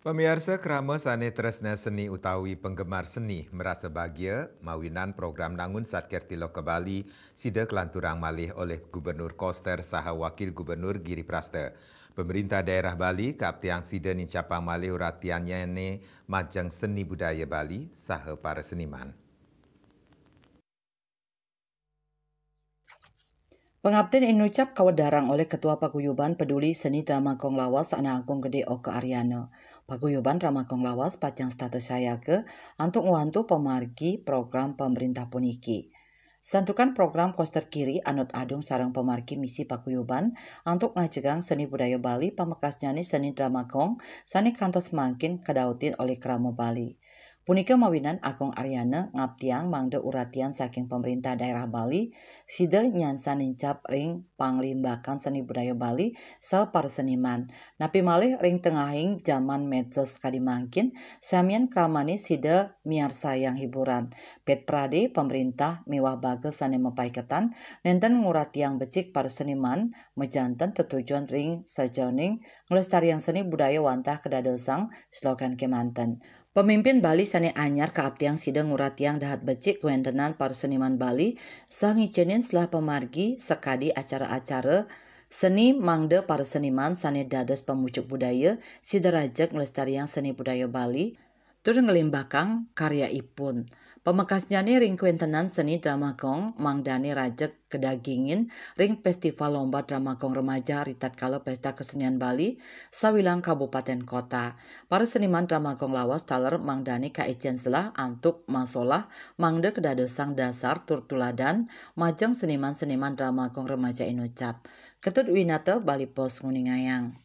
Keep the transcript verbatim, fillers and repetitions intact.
Pamiarsa, krama sane tresna seni utawi penggemar seni merasa bagia mawinan program Nangun Satkerthi Loka Bali sida kelanturang malih oleh Gubernur Koster saha Wakil Gubernur Giri Prasta. Pemerintah daerah Bali kaaptiang sida nincapang malih uratiannyane majeng seni budaya Bali saha para seniman. Pangaptin inucap kawedarang oleh Ketua Paguyuban Peduli Seni Drama Gong Lawas Anak Agung Gede Oka Aryana. Paguyuban Drama Gong Lawas pacang setata sayaga antuk ngwantu pamargi program pemerintah puniki. Santukan program Koster Giri anut adung sareng pamargi misi paguyuban antuk ngajegang seni budaya Bali, pamekasnyane seni drama gong sane kantos mangkin kadautin olih krama Bali. Punika mawinan Agung Aryana ngaptiang mangda uratian saking pemerintah daerah Bali, sida nyansan nincap ring panglimbakan seni budaya Bali saha para seniman. Napi malih ring tengahing jaman medsos kadi mangkin, samian kramane sida miarsayang hiburan. Pit prade, pemerintah miwah baga sane mapaiketan nenten nguratiang becik para seniman, majanten tetujon ring sajeroning nglestariang seni budaya wantah kadadosang slogan kemanten. Pemimpin Bali sane anyar kaaptiang sida nguratiang dahat becik kawentenan para seniman Bali, saha ngicenin selah pamargi sakadi acara-acara seni mangda para seniman sane dados pamucuk budaya sida rajeg nglestariang seni budaya Bali tur nglimbakang karyaipun. Pamekasnyane ring kawentenan seni drama gong mangdane rajeg kadagingin ring Festival Lomba Drama Gong Remaja ritatkala Pesta Kesenian Bali sawilang kabupaten kota. Para seniman drama gong lawas taler mangdane kaicen selah antuk masolah mangda kadadosang dasar tur tuladan majeng seniman-seniman drama gong remaja inucap. Ketut Winata, Bali Post nguningayang.